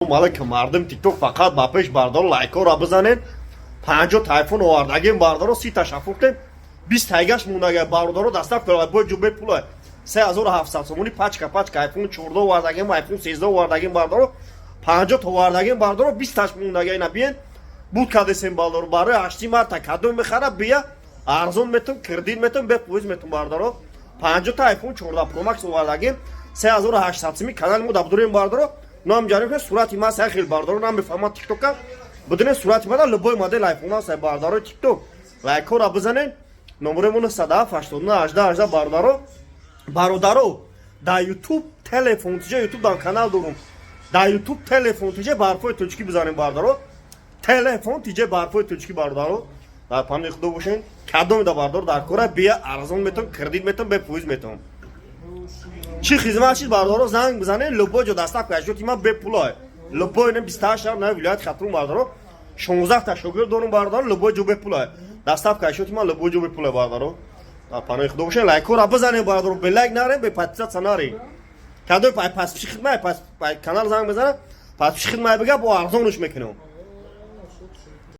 Алейкум, мардум ТикТок, фақат ба пеш, бардоро, лайкҳоро бизанед. 50 айфон овардагим, бардоро, 30 фурӯхтем, 20 тайгаш мондага, бародаро. Доставка бо ҷубе пула 3700 сомони пачка, пачка. Айфон 14 овардагим, айфон 13 овардагим, бардоро, 50 овардагим, бардоро, 20таш мондага. Ина биен, буд кадесем, бардоро. Барои 8 марта кадом мехара, бия, арзон метум, кредит метум, бепоиз метум, бардоро. 50 айфон 14 Pro Max овардагим, 3800 сими. Канали мо дабдурем, бардоро. Ном ҷарем ки сурати ма сай хел, бардоро, намефаҳмад тиктока. Будине, сурати мада любой модел айфон аст. Бардаро тикток, лайкҳоро бизанед. Номерои мо 97 89 18 18, бародаро. Бародаро, дар Ютуб Телефон тиҷа, Ютуб дар канал дорум. Дар Ютуб Телефон тиҷа барфои тоҷикӣ бизанем, бародаро. Телефон тиҷа барфои тоҷикӣ, бародаро. Дар панои Худо бошен. Кадоме да, бардор, дар кора, бия, арзон метавон, кредит метавон, бепоиз метавон. Чӣ хизмат шид, бардоро, занг бизанед. Любой ҷо доставка ашёти ман бепулай, любой не 28 шаҳр на вилояти Хатлон, бардоро. 16 та шогирд дорум, бардоро. Любой ҷо бепулай доставка ашёти ман, любой ҷо бепулай, бардоро. Дар панои Худо бошед, лайкҳоро бизанед, бардоро. Бе лайк нарем, бе подписаться нарем. Кадои паспиши хидмат, канал занг бизанад, паспиши хидмат бига, бо арзонш мекунем.